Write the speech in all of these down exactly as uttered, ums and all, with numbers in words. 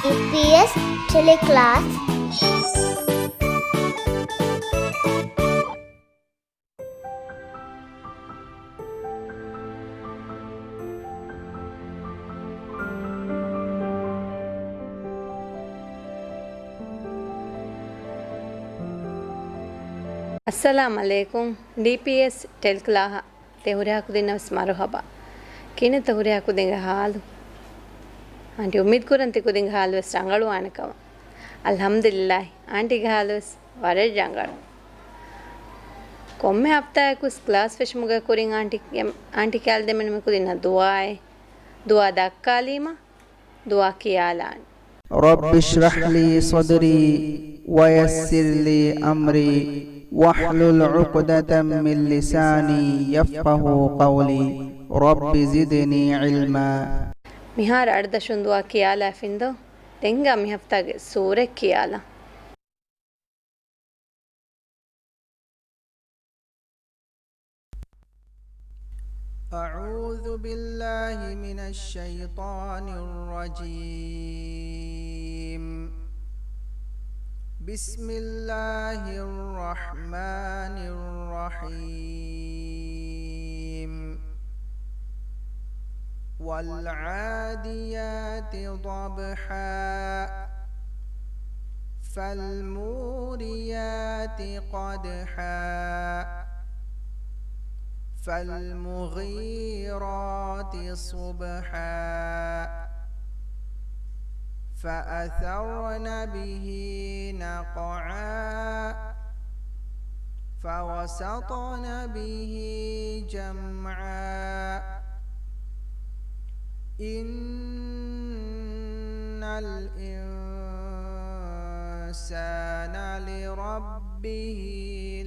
ޑީޕީއެސް ޓެލެކްލާސް. އައްސަލާމް ޢަލައިކުމް. ޑީޕީއެސް ޓެލެކްލާހަށް ތި ހުރިހާ ކުދިންނަށް ވެސް މަރުޙަބާ. ކިހިނެއްތަ ހުރިހާ ކުދިންގެ ޙާލު؟ އާންޓީ އުއްމީދު ކުރަން ތި ކުދިންގެ ޙާލު ވެސް ރަނގަޅުވާނެ ކަމަށް. އަލްޙަމްދުލިއްލާހި، އާންޓީގެ ޙާލު ވެސް ވަރަށް ރަނގަޅު. ކޮންމެ ހަފްތާއަކު ވެސް ކްލާސް ފެށުމުގެ ކުރިން އާންޓީ، އާންޓީ ކިޔާލަދެމެން މި ކުދިންނަށް ދުޢާއެއް. ދުޢާ ދައްކާލީމަ، ދުޢާ ކިޔާލާނެ. رب اشرح لي صدري ويسر لي أمري واحلل عقدة من لساني يفقهوا قولي. رب زدني علما. މިހާރު އަޑު ދަށުން ދުޢާ ކިޔާލާފިންދޯ. ދެން ހިނގާ މި ހަފްތާގެ ސޫރަތް ކިޔާލަން. أعوذ بالله من الشيطان الرجيم. بسم الله الرحمن الرحيم. والعاديات ضبحا. فالموريات قدحا. فالمغيرات صبحا. فأثرن به نقعا. فوسطن به جمعا. إن الإنسان لربه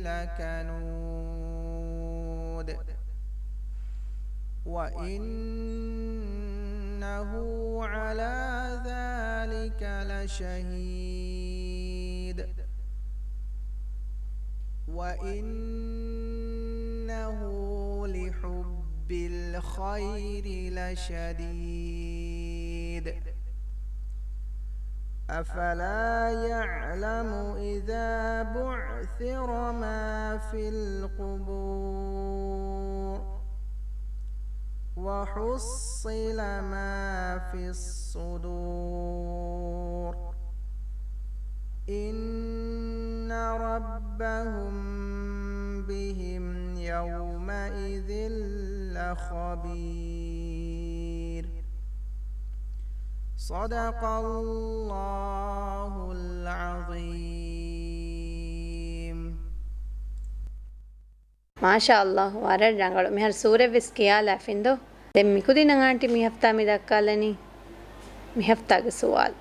لكنود. وإنه على ذلك لشهيد. وإنه لحب الخير لشديد. أفلا يعلم إذا بعثر ما في القبور. وحصل ما في الصدور. إن ربهم بهم يومئذ لخبير. صدق الله العظيم. މާޝާﷲ، ވަރަށް ރަނގަޅު. މިހާރު ސޫރަތް ވެސް ކިޔާލާފިންދޯ. ދެން މިކުދިންނަށް އާންޓީ މި ހަފްތާ މި ދައްކާލަނީ މި ހަފްތާގެ ސުވާލު.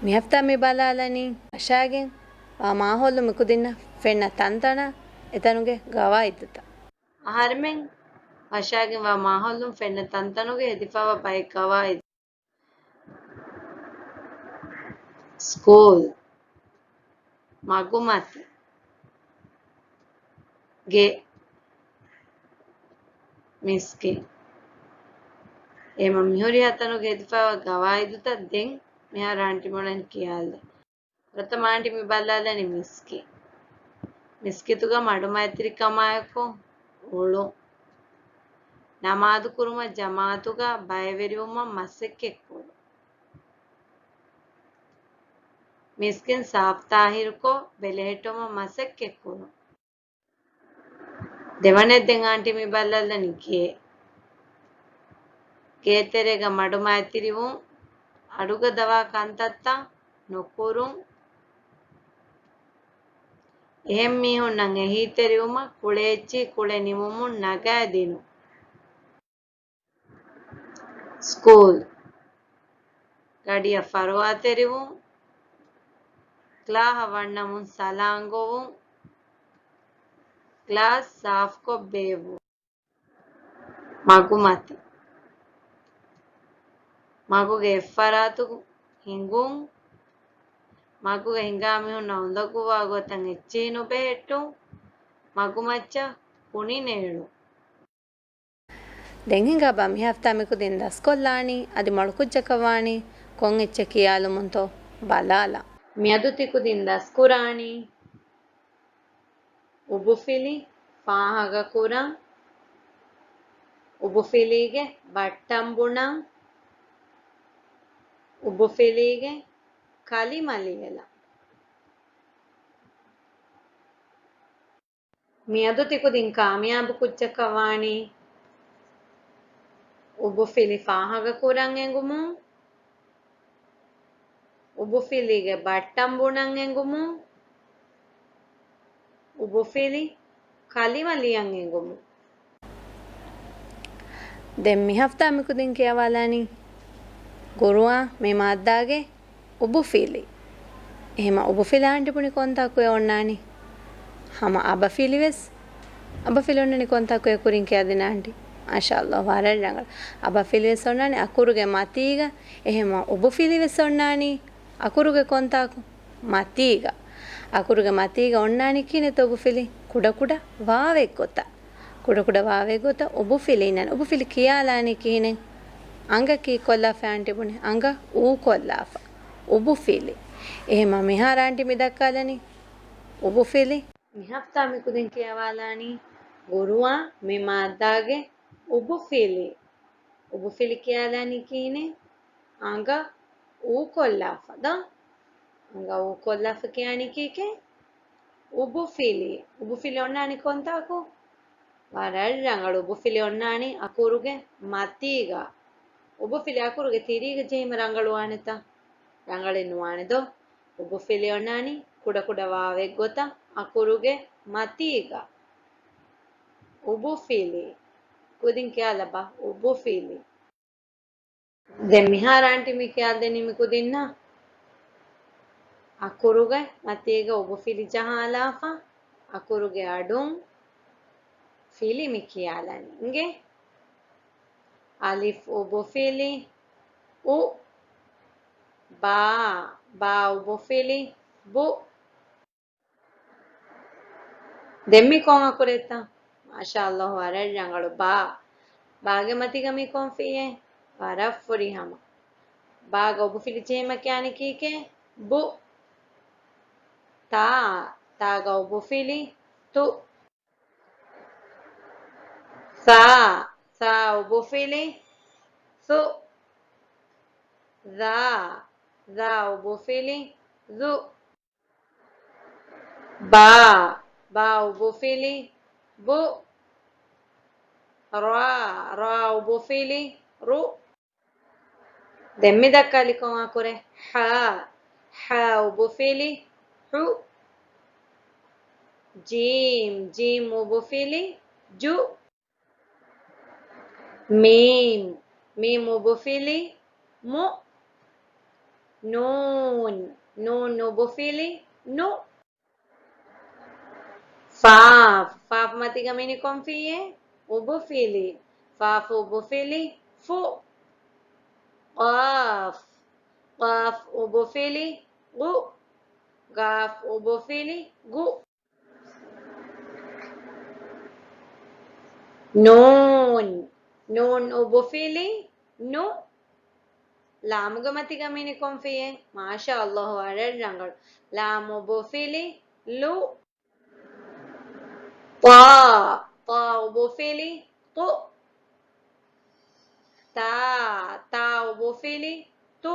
މި ހަފްތާ މި ބަލާލަނީ ހަށާގެން ވާ މާހައުލު މިކުދިންނަށް ފެންނަ ތަންތަނާ އެތަނުގެ ގަވާއިދުތައް. އަހަރެމެން ހަށާގެން ވާ މާހައުލުން ފެންނަ ތަންތަނުގެ ހެދިފައިވާ ބައެއް ގަވާއިދު. ސްކޫލް، މަގުމަތި، ގެ، މިސްކިތް. އެހެމަ މިހުރިހާ ތަނުގެ ހެދިފައިވާ ގަވާއިދުތައް ދެން މިހާރު އާންޓީ މިއުޅެނީ ކިޔާލަން. ފުރަތަމަ އާންޓީ މި ބަލާލަނީ މިސްކިތް. މިސްކިތުގަ މަޑުމައިތިރިކަމާއެކު އުޅުން. ނަމާދު ކުރުމަށް ޖަމާޢަތުގަ ބައިވެރިވުމަށް މަސައްކަތްކުރުން. މިސްކިތް ސާފު ތާހިރުކޮށް ބެލެހެއްޓުމަށް މަސައްކަތްކުރުން. ދެވަނައަށް ދެން އާންޓީ މި ބަލާލަނީ ގެ. ގޭތެރޭގަ މަޑުމައިތިރިވުން، އަޑުގަ ދަވާ ކަންތައްތައް ނުކުރުން. އެހެން މީހުންނަށް އެހީތެރިވުމަށް ކުޅޭ އެއްޗެހި ކުޅެ ނިމުމުން ނަގައިދިނުން. ސްކޫލް، ގަޑިއަށް ފަރުވާތެރިވުން، ކްލާހަށް ވަންނަމުން ސަލާން ގޮވުން، ކްލާސް ސާފުކޮށް ބޭއްވުން. މަގުމަތި، މަގުގެ އެއްފަރާތު ހިނގުން، މަގުގަ ހިނގާ މީހުންނަށް އުނދަގޫވާ ގޮތަށް އެއްޗެހި ނުބެހެއްޓުން، މަގުމައްޗަށް ކުނިނޭޅުން. ދެން ހިނގާބާ މި ހަފްތާ މިކުދިން ދަސްކޮށްލާނީ، އަދި މޮޅުކުއްޖަކަށް ވާނީ ކޮން އެއްޗެއް ކިޔާލުމުންތޯ ބަލާލަން. މިއަދު ތިކުދިން ދަސްކުރާނީ އުބުފިލި ފާހަގަކުރަން، އުބުފިލީގެ ބައްޓަން ބުނަން، އުބުފިލީގެ ކަލިމަ ލިޔެލަން. މިއަދު ތިކުދިން ކާމިޔާބު ކުއްޖަކަށް ވާނީ އުބުފިލި ފާހަގަކުރަން އެނގުމުން، އުބުފިލީގެ ބައްޓަން ބުނަން އެނގުމުން، އުބުފިލި ކަލިމަ ލިޔަން އެނގުމުން. ދެން މި ހަފްތާ މިކުދިން ކިޔަވާލާނީ ގުރުއާ މި މާއްދާގެ އުބުފިލި. އެހެމަ އުބުފިލި އާންޓި ބުނި ކޮންތާކުއެއް އޮންނާނީ؟ ހަމަ އަބަފިލިވެސް، އަބަފިލި އޮންނަނީ ކޮންތާކުއެއް ކުރިން ކިޔާދިން އާންޓި؟ މާޝާﷲ، ވަރަށް ރަނގަޅު. އަބަފިލިވެސް އޮންނާނީ އަކުރުގެ މަތީގަ، އެހެމަ އުބުފިލިވެސް އޮންނާނީ އަކުރުގެ ކޮންތާކު؟ މަތީގަ. އަކުރުގެ މަތީގަ އޮންނާނީ ކިހިނެއްތޯ އުބުފިލި؟ ކުޑަކުޑަ ވާވެއްގޮތަށް. ކުޑަކުޑަ ވާވެއްގޮތަށް އުބުފިލި އިންނާނެ. އުބުފިލި ކިޔާލާނީ ކިހިނެއް؟ އަނގަކީ ކޮށްލާފަ އާންޓި ބުނި. އަނގަ އޫ ކޮށްލާފަ. އުބުފިލި. އެހެމަ މިހާރު އާންޓި މި ދައްކާލަނީ އުބުފިލި. މި ހަފްތާ މިކުދިން ކިޔަވާލާނީ ގުރުއާ މި މާއްދާގެ އުބުފިލި. އުބުފިލި ކިޔާލާނީ ކިހިނެއް؟ އަނގަ އޫކޮށްލާފަ ދޯ؟ އަނގަ އޫކޮށްލާފަ ކިޔާނީ ކީކޭ؟ އުބުފިލި. އުބުފިލި އޮންނާނީ ކޮންތާކު؟ ވަރަށް ރަނގަޅު. އުބުފިލި އޮންނާނީ އަކުރުގެ މަތީގަ. އުބުފިލި އަކުރުގެ ތިރީގަ ޖެހީމަ ރަނގަޅުވާނެތަ؟ ރަނގަޅެއް ނުވާނެ ދޯ؟ އުބުފިލި އޮންނާނީ ކުޑަކުޑަ ވާވެއްގޮތަށް އަކުރުގެ މަތީގަ. އުބުފިލި. ކުދިން ކިޔާލަބަ. އުބުފިލި. ދެން މިހާރު އާންޓި މި ކިޔާދެނީ މި ކުދިންނަށް. އަކުރުގެ މަތީގަ އުބުފިލި ޖަހާލާފަ، އަކުރުގެ އަޑުން ފިލި މި ކިޔާލަނީ. އިނގޭ. އަލިފް އުބުފިލި، އު. ބާ، ބާ އުބުފިލި، ބު. ދެން މި ކޮން އަކުރެއްތަ؟ މާޝާﷲ، ވަރަށް ރަނގަޅު. ބާ. ބާގެ މަތީގަ މި ކޮން ފިއްޔެއް؟ ވަރަށް ފުރިހަމަ. ބާގަ އުބުފިލި ޖެހީމަ ކިޔާނީ ކީކޭ؟ ބު. ތާ. ތާގަ އުބުފިލި، ތު. ސާ. ސާ އުބުފިލި، ސު. ޛާ. ޛާ އުބުފިލި، ޒު. ބާ. ބާ އުބުފިލި، ބު. ރާ. ރާ އުބުފިލި، ރު. ދެން މި ދައްކާލި ކޮން އަކުރެއް؟ ޙާ. ޙާ އުބުފިލި، ޙު. ޖީމް. ޖީމް އުބުފިލި، ޖު. މީމް. މީމް އުބުފިލި، މު. ނޫން. ނޫން އުބުފިލި، ނު. ފާފް. ފާފް މަތީގަ މި ކޮން ފިއްޔެއް؟ އުބުފިލި. ފާފް އުބުފިލި، ފު. ޤާފް. ޤާފް އުބުފިލި، ޤު. ޤާފް އުބުފިލި، ޤު. ނޫން. ނޫން އުބުފިލި، ނު. ލާމުގެ މަތީގަ މި ކޮން ފިއްޔެއް؟ މާޝާﷲ، ވަރަށް ރަނގަޅު. ލާމް އުބުފިލި، ލު. ޠާ. ޠާ އުބުފިލި، ޠު. ތާ. ތާ އުބުފިލި، ޠު.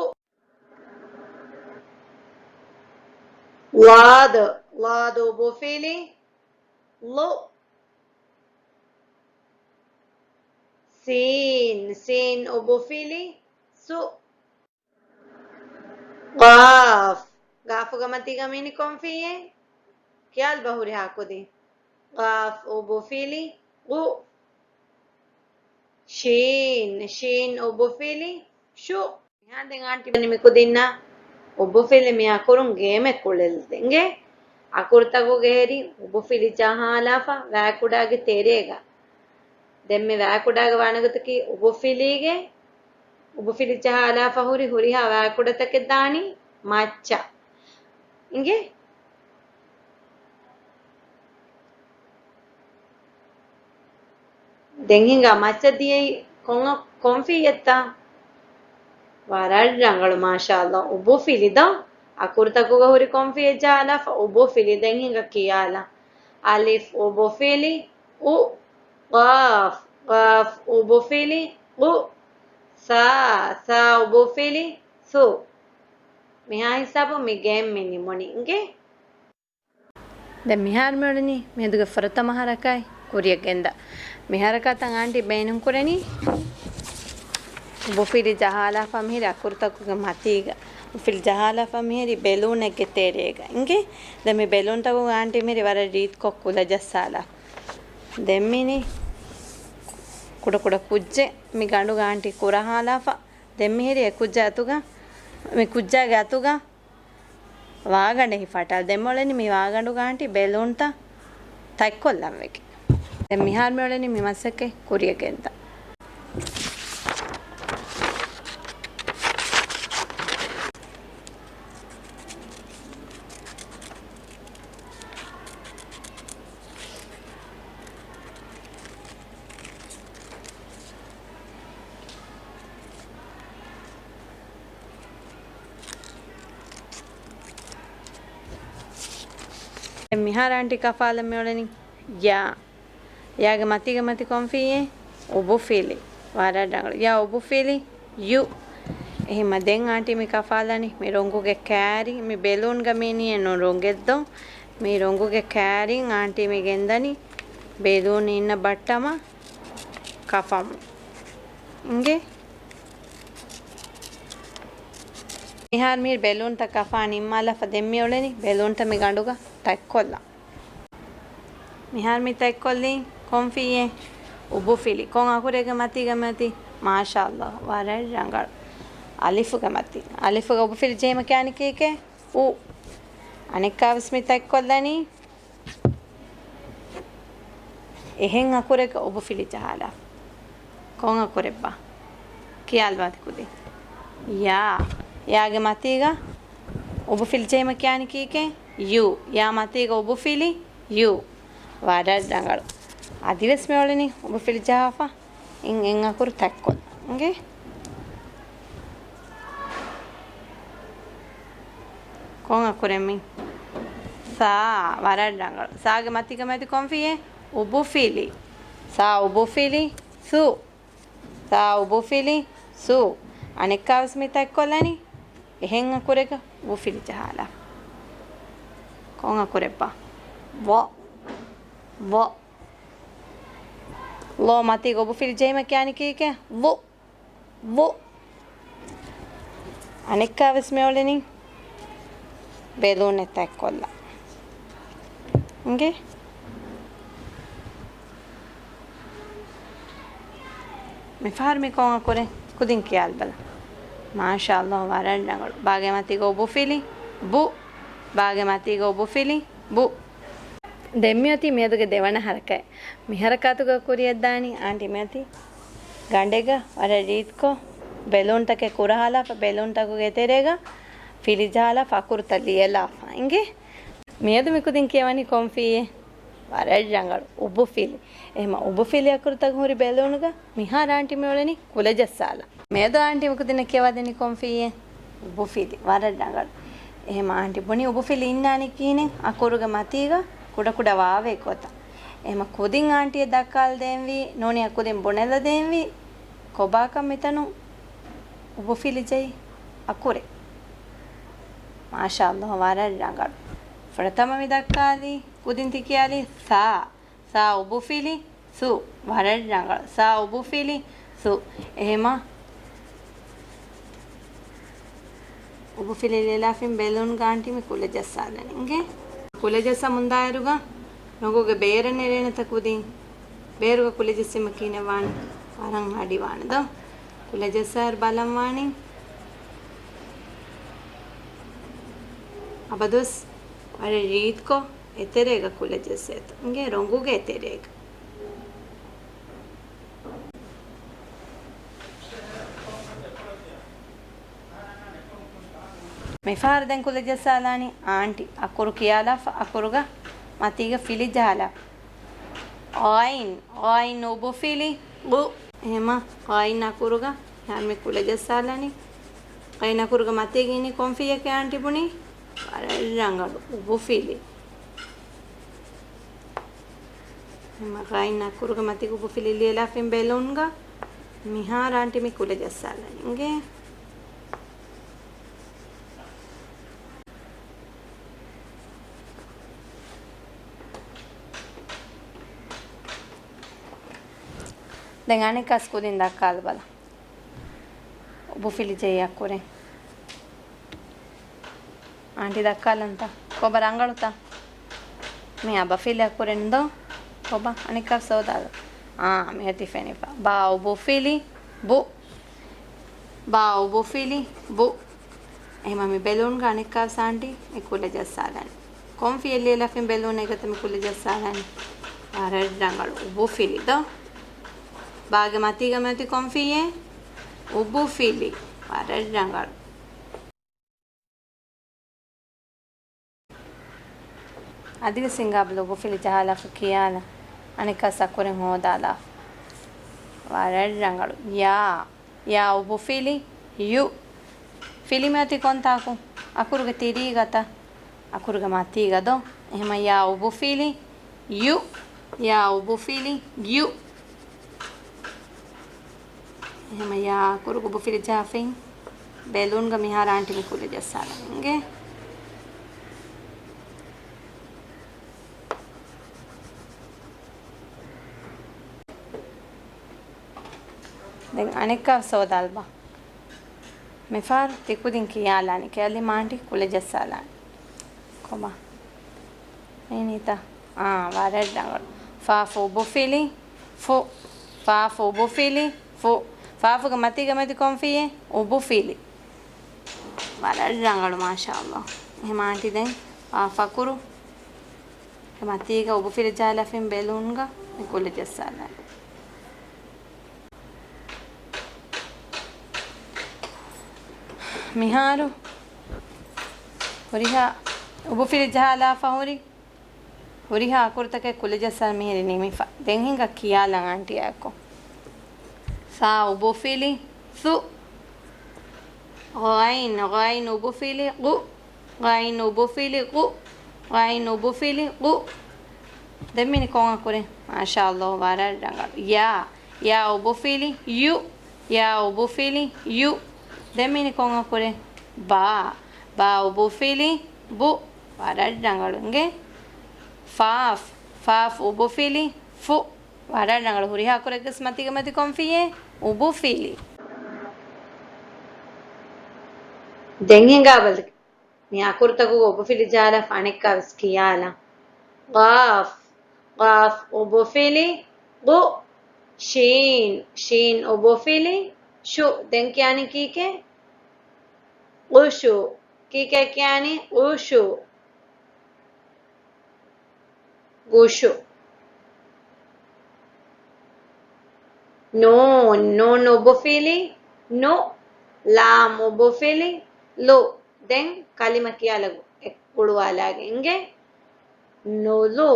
ޟާދު. ޟާދު އުބުފިލި، ޟު. ސީން. ސީން އުބުފިލި، ސު. ޤާފް. ޤާފުގެ މަތީގަ މި ކޮން ފިއްޔެއް؟ ކިޔާލަބަ ހުރިހާ ކުދިން. ޤާފް އުބުފިލި، ޤު. ޝީން. ޝީން އުބުފިލި، ޝު. މިހާ ދެން އާންޓި ބުނި މި ކުދިންނަށް އުބުފިލި މި އަކުރުން ގޭމެއް ކުޅެލިދެން. އިނގޭ. އަކުރުތަކުގެ ހެރި އުބުފިލި ޖަހާލާފަ ވައިކުޑާގެ ތެރޭގަ. ދެން މި ވައިކުޑާގެ ވާނެ ގޮތަކީ އުބުފިލީގެ، އުބުފިލި ޖަހާލާފަ ހުރި ހުރިހާ ވައިކުޑަތަކެއް ދާނީ މައްޗަށް. އިނގޭ؟ ދެން ހިނގާ މައްޗަށް ދިޔައީ ކޮން، ކޮން ފިއްޔެއްތަ؟ ވަރަށް ރަނގަޅު، މާޝާﷲ. އުބުފިލި ދޯ؟ އަކުރުތަކުގަ ހުރި ކޮންފިއްޔެއް ޖަހާލާފަ؟ އުބުފިލި. ދެން ހިނގަ ކިޔާލަ. އަލިފް އުބުފިލި، އު، ޤާފް، ޤާފް އުބުފިލި، ޤު، ޘާ، ޘާ އުބުފިލި، ޘު. މިހާ ހިސާބުން މި ގޭމް މި ނިމުނީ. އިނގޭ؟ ދެން މިހާރު މިއުޅެނީ މިއަދުގެ ފުރަތަމަ ހަރަކާތް ކުރިއަށް ގެންދާ. މި ހަރަކާތަށް އާންޓީ ބޭނުންކުރަނީ އުބުފިލި ޖަހާލާފަ މިހިރި އަކުރުތަކުގެ މަތީގަ. އުބުފިލި ޖަހާލާފަ މިހިރި ބެލޫނެއްގެ ތެރޭގަ. އިނގޭ؟ ދެން މި ބެލޫންތަކުގަ އާންޓީ މިހިރި ވަރަށް ރީތިކޮށް ކުލަ ޖައްސާލާ. ދެން މިނި ކުޑަކުޑަ ކުއްޖެއް މި ގަނޑުގަ އާންޓީ ކުރަހާލާފަ. ދެން މިހިރި އެ ކުއްޖާ އަތުގަ، މި ކުއްޖާގެ އަތުގަ ވާގަނޑެއް ހިފަހައްޓާލާ. ދެން މިއުޅެނީ މި ވާގަނޑުގަ އާންޓީ ބެލޫންތައް ތަތްކޮށްލަން ވެގެން. ދެން މިހާރު މިއުޅެނީ މި މަސައްކަތް ކުރިއަށް ގެންދާ. ދެން މިހާރު އާންޓީ ކަފާލަން މިއުޅެނީ ޔާ. ޔާގެ މަތީގަ މަތި ކޮންފިއްޔެއް؟ އުބުފިލި. ވަރަށް ރަނގަޅު. ޔާ އުބުފިލި ޔު. އެހެމަ ދެން އާންޓީ މި ކަފާލަނީ މި ރޮނގުގެ ކާރި، މި ބެލޫންގަ މި ނިޔެ ނޫން ރޮނގެއްދޯ. މި ރޮނގުގެ ކާރިން އާންޓީ މި ގެންދަނީ ބެލޫން އިންނަ ބައްޓަމަށް ކަފަމު. އިނގޭ؟ މިހާރު މި ބެލޫންތައް ކަފާ ނިންމާލާފަ ދެން މިއުޅެނީ ބެލޫންތައް މި ގަނޑުގަ ތަތްކޮށްލަން. މިހާރު މި ތަތްކޮށްލީ ކޮންފިއްޔެއް؟ އުބުފިލި. ކޮން އަކުރެއްގެ މަތީގަ މަތި؟ މާޝާﷲ، ވަރަށް ރަނގަޅު. އަލިފުގެ މަތި. އަލިފުގަ އުބުފިލި ޖެހީމަ ކިޔާނީ ކީކޭ؟ އު. އަނެއްކާވެސް މި ތަތްކޮށްލަނީ އެހެން އަކުރެއްގަ އުބުފިލި ޖަހާލާ. ކޮން އަކުރެއްބާ؟ ކިޔާލަބާތި ކުދިން. ޔާ. ޔާގެ މަތީގަ އުބުފިލި ޖެހީމަ ކިޔާނީ ކީކޭ؟ ޔޫ. ޔާ މަތީގަ އުބުފިލި ޔޫ. ވަރަށް ރަނގަޅު. އަދިވެސް މިއުޅެނީ އުބުފިލި ޖަހާފަ. އިން އެން އަކުރު ތަތްކޮށްލަން. އިނގޭ؟ ކޮން އަކުރެއް މީ؟ ސާ. ވަރަށް ރަނގަޅު. ސާގެ މަތީގަ މަތި ކޮންފިއްޔެއް؟ އުބުފިލި. ސާ އުބުފިލި ސު. ސާ އުބުފިލި ސު. އަނެއްކާވެސް މި ތަތްކޮށްލަނީ އެހެން އަކުރެއްގަ އުބުފިލި ޖަހާލާ. ކޮން އަކުރެއްބާ؟ ވޮ. ވޮ. ލޯ މަތީގަ އުބުފިލި ޖެހީމަ ކިޔާނީ ކީކޭ؟ ވު. ވު. އަނެއްކާވެސް މިއުޅެނީ ބެލޫނެއް ތަތްކޮށްލާ. އިނގޭ؟ މިފަހަރު މި ކޮން އަކުރެއް؟ ކުދިން ކިޔާލަބަލަ. މާޝާﷲ، ވަރަށް ރަނގަޅު. ބާގެ މަތީގަ އުބުފިލި ބު. ބާގެ މަތީގަ އުބުފިލި ބު. ދެން މިއޮތީ މިއަދުގެ ދެވަނަ ހަރަކާތް. މި ހަރަކާތުގަ ކުރިއަށްދާނީ އާންޓީ މިއޮތީ ގަނޑެއްގަ ވަރަށް ރީތިކޮށް ބެލޫންތަކެއް ކުރަހާލާފަ، ބެލޫންތަކުގެ ތެރޭގަ ފިލި ޖަހާލާފަ، އަކުރުތައް ލިޔެލާފަ. އިނގޭ؟ މިއަދު މި ކުދިން ކިޔަވަނީ ކޮން ފިއްޔެއް؟ ވަރަށް ރަނގަޅު. އުބުފިލި. އެހެމަ އުބުފިލި އަކުރުތަކުން ހުރި ބެލޫނުގަ މިހާރު އާންޓީ މިއުޅެނީ ކުލަޖައްސާލަން. މިއަދު އާންޓީ މި ކުދިންނަށް ކިޔަވާދެނީ ކޮން ފިއްޔެއް؟ އުބުފިލި. ވަރަށް ރަނގަޅު. އެހެމަ އާންޓީ ބުނީ އުބުފިލި އިންނާނީ ކިހިނެއް؟ އަކުރުގެ މަތީގަ ކުޑަކުޑަ ވާވައެއް ގޮތަށް. އެހެމަ ކުދިން އާންޓީއަށް ދައްކާލަދޭންވީ، ނޫނީ އަ ކުދިން ބުނެލަދޭންވީ، ކޮބާކަން މިތަނުން އުބުފިލި ޖެހި އަކުރެއް. މާޝާﷲ، ވަރަށް ރަނގަޅު. ފުރަތަމަ މި ދައްކާލީ، ކުދިން ތި ކިޔާލީ ސާ. ސާ އުބުފިލި ސު. ވަރަށް ރަނގަޅު. ސާ އުބުފިލި ސު. އެހެމަ އުބުފިލި ލިޔެލާފިން ބެލޫންގަ އާންޓީ މި ކުލަޖައްސާލަން. އިނގޭ؟ ކުލަޖައްސަމުންދާއިރުގަ ރޮނގުގެ ބޭރަށް ނެރޭނެތަ ކުދިން؟ ބޭރުގަ ކުލަޖައްސީމަ ކިހިނެއް ވާނީ؟ ވަރަށް އަޑި ވާނެ ދޯ؟ ކުލަޖައްސާއިރު ބަލަން ވާނީ އަބަދުވެސް ވަރަށް ރީތިކޮށް އެތެރޭގަ ކުލަޖައްސޭތޯ. އިނގޭ؟ ރޮނގުގެ އެތެރޭގަ. މިފަހަރު ދެން ކުލަޖައްސާލާނީ އާންޓީ. އަކުރު ކިޔާލާފަ، އަކުރުގަ މަތީގަ ފިލި ޖަހާލާ. ޣައިން، ޣައިން އުބުފިލި ޣު. އެހެމަ ޣައިން އަކުރުގަ މި ކުލަޖައްސާލަނީ. ޣައިން އަކުރުގެ މަތީގަ އިނީ ކޮންފިއްޔެކޭ އާންޓީ ބުނީ؟ ވަރަށް ރަނގަޅު، އުބުފިލި. ހަމަ ޣައިން އަކުރުގެ މަތީގަ އުބުފިލި ލިޔެލާފިން ބެލޫންގަ މިހާރު އާންޓީ މި ކުލަ ޖައްސާލަނީ. އިނގޭ. ދެން އަނެއްކާސް ކުދިން ދައްކާލަބަލަ. އުބުފިލި ޖެހި އަކުރެއް. އާންޓީ ދައްކާލަންތަ؟ ކޮބާ ރަނގަޅުތަ؟ މި އަބަފިލި އަކުރެއް ދޯ؟ ކޮބާ؟ އަނެއްކާ ސޯދާލަ. އާ، މިއޮތީ ފެނިފަ. ބާ އުބުފިލި ބު. ބާ އުބުފިލި ބު. އެހެމަ މި ބެލޫންގަ އަނެއްކާވެސް އާންޓީ އެ ކުލަ ޖައްސާލަނީ. ކޮންފިއްޔެއް ލިޔެލާފިން ބެލޫނެއް ގަތަ މި ކުލަ ޖައްސާލަނީ. ވަރަށް ރަނގަޅު. އުބުފިލި ދޯ؟ ބާގެ މަތީގަ މިއޮތީ ކޮންފިއްޔެއް؟ އުބުފިލި. ވަރަށް ރަނގަޅު. އަދިވެސް ހިނގާބަލަ އުބުފިލި ޖަހާލާފަ ކިޔާލަ. އަނެއްކާސް އަކުރެއް ހޯދާލާފަ. ވަރަށް ރަނގަޅު. ޔާ. ޔާ އުބުފިލި ޔު. ފިލި މިއޮތީ ކޮންތާކު؟ އަކުރުގެ ތިރީގަތަ؟ އަކުރުގެ މަތީގަ ދޯ؟ އެހެމަ ޔާ އުބުފިލި ޔު. ޔާ އުބުފިލި ޔު. އެހެމަ ޔާ އަކުރުގެ އުބުފިލި ޖަހާފިން ބެލޫންގަ މިހާރު އާންޓީ މި ކުލަ ޖައްސާލަނީ. އިނގޭ. ދެން އަނެއްކާ ސޯދާލަބަ. މިފަހަރު ތި ކުދިން ކިޔާލާނީ، ކިޔާލީމަ އާންޓީ ކުލަ ޖައްސާލާނީ. ކޮބާ؟ އެނީތަ؟ އާ، ވަރަށް ރަނގަޅު. ފާފު އުބުފިލި ފު. ފާފު އުބުފިލި ފު. ފާފުގެ މަތީގަ މެދު ކޮންފިއްޔެއް؟ އުބުފިލި. ވަރަށް ރަނގަޅު، މާޝާﷲ. އެހެމަ އާންޓީ ދެން ފާފަކުރު މަތީގަ އުބުފިލި ޖަހާލާފިން ބެލޫންގަ މި ކުލަ ޖައްސާލަނީ. މިހާރު ހުރިހާ އުބުފިލި ޖަހާލާފަ ހުރި، ހުރިހާ އަކުރުތަކެއް ކުލަ ޖައްސާލަން މިހިރީ ނިމިފަ. ދެން ހިނގާ ކިޔާލަން އާންޓީއާއެކު. ސާ އުބުފިލި ސު. ޣައިން، ޣައިން އުބުފިލި ޣު. ޣައިން އުބުފިލި ޣު. ޣައިން އުބުފިލި ޣު. ދެން މިއިނީ ކޮން އަކުރެއް؟ މާޝާﷲ، ވަރަށް ރަނގަޅު. ޔާ. ޔާ އުބުފިލި ޔު. ޔާ އުބުފިލި ޔު. ދެން މިއިނީ ކޮން އަކުރެއް؟ ބާ. ބާ އުބުފިލި ބު. ވަރަށް ރަނގަޅު. އިނގޭ. ފާފް. ފާފް އުބުފިލި ފު. ވަރަށް ރަނގަޅު. ހުރިހާ އަކުރެއްގެ މަތީގަ މެދު ކޮންފިއްޔެއް؟ އުބުފިލި. ދެން ހިނގާބަލަ. މި އަކުރުތަކުގެ އުބުފިލި ޖަހާލާފަ އަނެއްކާވެސް ކިޔާލަން. ޤާފް. ޤާފް އުބުފިލި ޤު. ޝީން. ޝީން އުބުފިލި ޝު. ދެން ކިޔާނީ ކީކޭ؟ ޤުޝު. ކީކޭ ކިޔާނީ؟ ޤުޝު. ޤުޝު. ނޫން. ނޫން އުބުފިލި ނު. ލާމް އުބުފިލި ލު. ދެން ކަލިމަ ކިޔާލަ ގުޅުވާލާގެ އިނގޭ. ނުލު.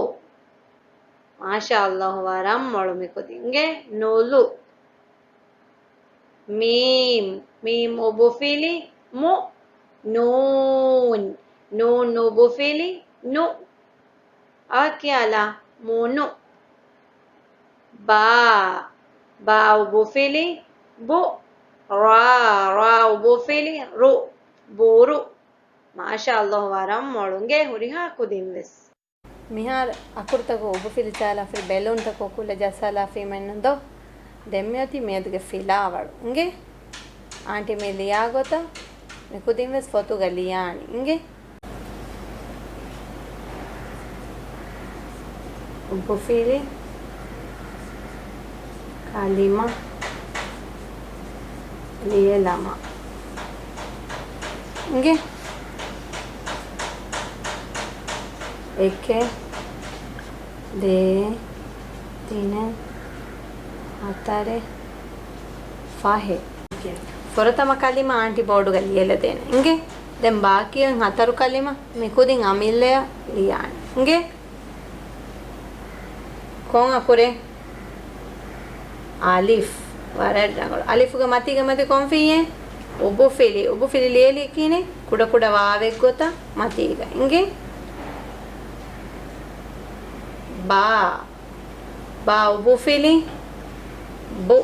މާޝާﷲ، ވަރަށް މޮޅު މި ކުދިން. އިނގޭ. ނުލު. މީމް. މީމް އުބުފިލި މު. ނޫން. ނޫން އުބުފިލި ނު. އަވަ ކިޔާލާ މުނު. ބާ. ބާ އުބުފިލި ބު. ރާ. ރާ އުބުފިލި ރު. ބުރު. މާޝާﷲ، ވަރަށް މޮޅު. އިނގޭ ހުރިހާ ކުދިން ވެސް. މިހާރު އަކުރުތަކުގެ އުބުފިލި ޖަހާލާފަ ހުރި ބެލޫންތަކުގެ ކުލަ ޖައްސާލާފީމެއްނު ދޯ؟ ދެން މިއޮތީ މިއަދުގެ ފިލާވަޅު. އިނގޭ؟ އާންޓީ މި ލިޔާ ގޮތަށް މި ކުދިން ވެސް ފޮތުގަ ލިޔާނީ. އިނގޭ؟ އުބުފިލި ކަލިމަ ލިޔެލަމާ. އިނގޭ؟ އެކެއް، ދޭއް، ތިނެއް، ހަތަރެއް، ފަހެއް. ފުރަތަމަ ކަލިމަ އާންޓީ ބޯޑުގަ ލިޔެލަދޭނެ. އިނގޭ؟ ދެން ބާކީ އޮތް ހަތަރު ކަލިމަ މި ކުދިން އަމިއްލަޔަށް ލިޔާނެ. އިނގޭ؟ ކޮން އަކުރެއް؟ އަލިފް. ވަރަށް ރަނގަޅު. އަލިފުގެ މަތީގަ މެދު ކޮންފިއްޔެއް؟ އުބުފިލި. އުބުފިލި ލިޔެލީ ކިހިނެއް؟ ކުޑަކުޑަ ވާވެއްގޮތަށް މަތީގަ. އިނގޭ؟ ބާ. ބާ އުބުފިލި. ބު.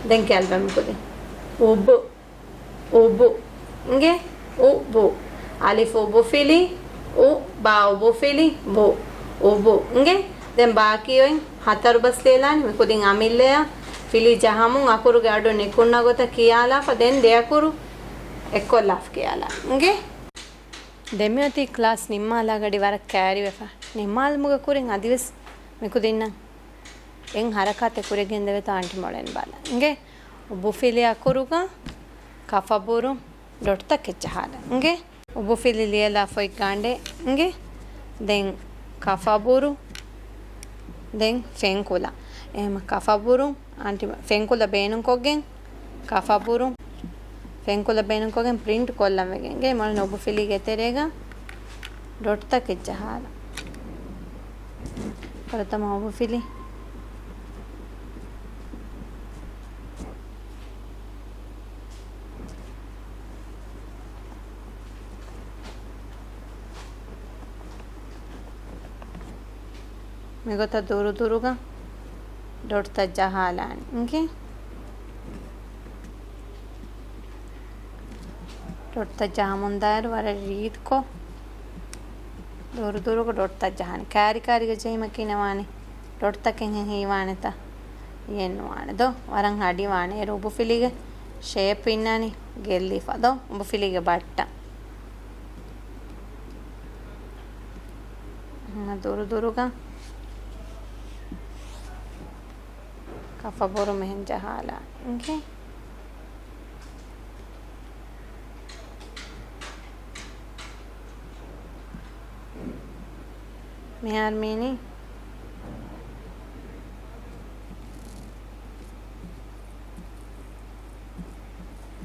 ދެން ކިޔާލަބަ މިކުދިން. އުބު. އުބު. އިނގޭ؟ އުބު. އަލިފު އުބުފިލި. އު. ބާ އުބުފިލި. ބު. އުބު. އިނގޭ؟ ދެން ބާކީ އޮތް ހަތަރު ބަސް ލިޔެލާނީ. މިކުދިން އަމިއްލަޔަށް ފިލި ޖަހަމުން އަކުރުގެ އަޑު ނިކުންނަ ގޮތަށް ކިޔާލާފަ ދެން ދެ އަކުރު އެއްކޮށްލާފަ ކިޔާލާ. އިނގޭ؟ ދެން މިއޮތީ ކްލާސް ނިންމާލާ ގަޑި ވަރަށް ކައިރިވެފަ. ނިންމާލުމުގެ ކުރިން އަދިވެސް މިކުދިންނަށް އެއް ހަރަކާތެއް ކުރިގެންދެވޭތޯ އާންޓި މޮޅެން ބަލަން. އިނގޭ؟ އުބުފިލި އަކުރުގަ ކަފަބުރު ޑޮޓްތަކެއް ޖަހާލަ. އިނގޭ؟ އުބުފިލި ލިޔެލާ ފޮތްގާނޑެއް. އިނގޭ؟ ދެން ކަފަބުރު، ދެން ފެންކުލަ. އެހެމަ ކަފަބުރު އާންޓި ފެންކުލަ ބޭނުންކޮށްގެން، ކަފަބުރު ފެންކުލަ ބޭނުންކޮށްގެން ޕްރިންޓް ކޮށްލަން ވެގެން އިނގޭ. މޮޅިން އުބުފިލީގެ ތެރޭގަ ޑޮޓްތަކެއް ޖަހާލަ. ފުރަތަމަ އުބުފިލި. މިގޮތަށް ދުރުދުރުގަ ޑޮޓްތައް ޖަހާލާނީ. އިނގޭ؟ ޑޮޓްތައް ޖަހަމުންދާއިރު ވަރަށް ރީތިކޮށް ދުރުދުރުގަ ޑޮޓްތައް ޖަހާނީ. ކާރިކާރިގަ ޖެހީމަކީ ނެވާނެ. ޑޮޓްތަކެއްހެން ހީވާނެތަ؟ އެއްނުވާނެ ދޯ؟ ވަރަށް ހަޑިވާނެ. އޭރު އުބުފިލީގެ ޝޭޕް އިންނާނީ ގެއްލިފަ ދޯ؟ އުބުފިލީގެ ބައްޓަން. ހަމަ ދުރުދުރުގަ ކަފަބުރު މިހެން ޖަހާލާ. އިނގޭ؟ މިހާރު މީނީ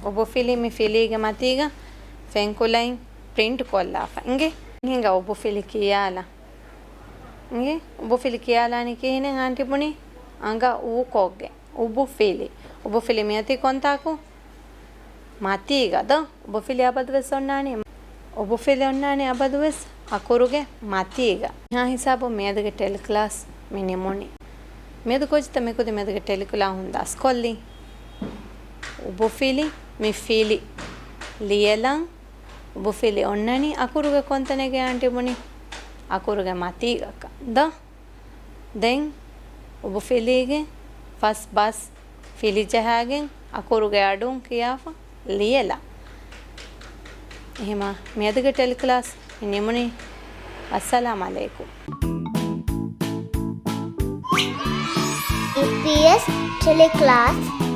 އުބުފިލި މި ފިލީގެ މަތީގަ ފެންކުލައިން ޕްރިންޓް ކޮށްލާފަ. އިނގޭ؟ ހިނގާ އުބުފިލި ކިޔާލަ. އިނގޭ؟ އުބުފިލި ކިޔާލާނީ ކިހިނެއް އާންޓި ބުނީ؟ އަނގަ އޫކޮށްގެން. އުބުފިލި. އުބުފިލި މިއޮތީ ކޮންތާކު؟ މަތީގަ ދޯ؟ އުބުފިލި އަބަދުވެސް އޮންނާނީ. އުބުފިލި އޮންނާނީ އަބަދުވެސް އަކުރުގެ މަތީގަ. މިހާ ހިސާބުން މިއަދުގެ ޓެލި ކްލާސް މި ނިމުނީ. މިއަދު ކޯޗެއްތަ މިކުދި މިއަދުގެ ޓެލި ކްލާހުން ދަސްކޮށްލީ؟ އުބުފިލި، މި ފިލި ލިޔެލަން. އުބުފިލި އޮންނަނީ އަކުރުގެ ކޮންތަނެއްގެ އާންޓި ބުނީ؟ އަކުރުގެ މަތީގަކަށް ދޯ؟ ދެން އުބުފިލީގެ ފަސް ބަސް ފިލި ޖަހާގެން އަކުރުގެ އަޑުން ކިޔާފަ ލިޔެލާ. އެހެމަ މިއަދުގެ ޓެލި ކްލާސް މި ނިމުނީ. އައްސަލާމް އަލައިކުމް. އީޕީއެސް ޓެލި ކްލާސް.